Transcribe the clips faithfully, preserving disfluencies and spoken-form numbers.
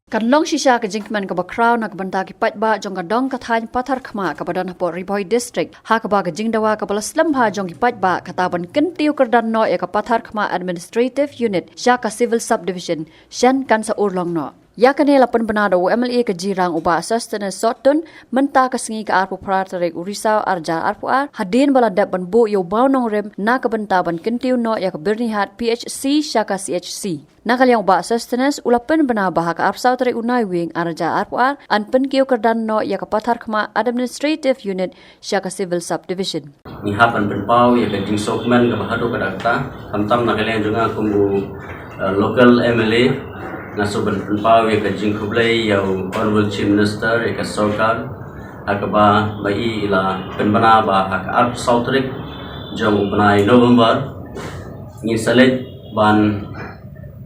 Kan long shisha ka jingkmen kaba khraw na ka bynta ki paidbah jong ka dong ka thaiñ Patharkhmah kaba don hapoh Ri Bhoi District, ha kaba ka jingdawa kaba la slem bha jong ki paidbah kata ban kyntiew kyrdan noh ïa ka Patharkhmah Administrative Unit sha ka Civil Subdivision, shen kan sa urlong noh. Ïa kane la pynbna da u M L A ka Jirang u Bah Sosthenes Sohtun, mynta ka sngi ka arphew phra tarik u Risaw arhajar arphew ar, hadien ba la dep ban buh ïa u baw nongrim na ka bynta ban kyntiew noh ïa ka Byrnihat P H C sha ka C H C. Na ka liang u Bah Sosthenes u la pynbna ba ha ka arphew saw tarik u Naiwieng arhajar arphew ar, yn pynkiew kyrdan noh ïa ka Patharkhmah Administrative Unit sha ka Civil Subdivision. Ngi hap ban pynpaw ïa ka jingsngewkmen kaba haduh katta katta, khamtam na ka liang jong nga kum u, eh, local M L A, nga sngewbha ban pynpaw ïa ka jingkhublei ïa u Honorable Chief Minister, ïa ka sorkar, ha kaba ba i la pynbna ba ha ka arphew saw tarik jong u bnai November ngin sa leit ban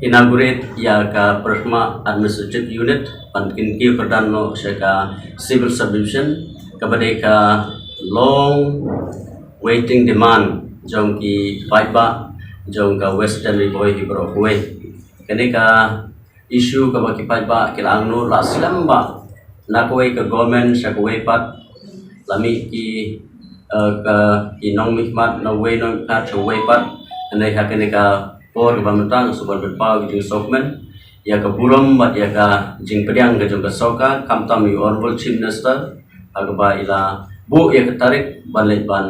inaugurate ïa ka Patharkhmah Administrative Unit ban kyntiew kyrdan noh sha ka Civil Subdivision, kaba dei ka long waiting demand jong ki paidbah jong ka Western Ri Bhoi hi baroh kawei. Kane ka issue kaba ki paidbah ki la angnud la slem bha na kawei ka government sha kawei pat, la mih ki, eh, ka, ki nongmihkhmat na uwei nongmihkhmat sha uwei pat. Hynrei ha kane ka por kaba mynta nga sngewbha ban pynpaw ka jingsngewkmen ïa ka burom bad ïa ka jingpdiang ka jong ka sorkar, khamtam ïa u Honorable Chief Minister, ha kaba i la buh ïa ka tarik ban leit ban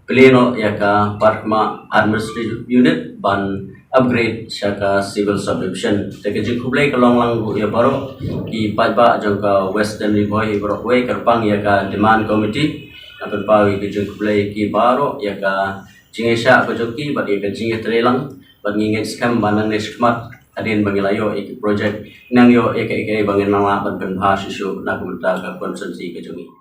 plie noh ïa ka Patharkhmah Administrative Unit ban upgrade sha ka Civil Subdivision. Te ka jingkhublei ka long lang ruh ïa baroh ki paidbah jong ka Western Ri Bhoi hi baroh kawei, kyrpang ïa ka demand committee, nga pynpaw ïa ka jingkhublei ki baroh ïa ka jingïaishah ka jong ki bad ïa ka jingïatreilang, bad ngi ngeit skhem ba nangne shakhmat hadien ba ngi la ïoh ïa ki project, nang ïoh ïa kaei kaei ba ngin nang lah ban pynbha shuh shuh na ka bynta ka constituency ka jong ngi.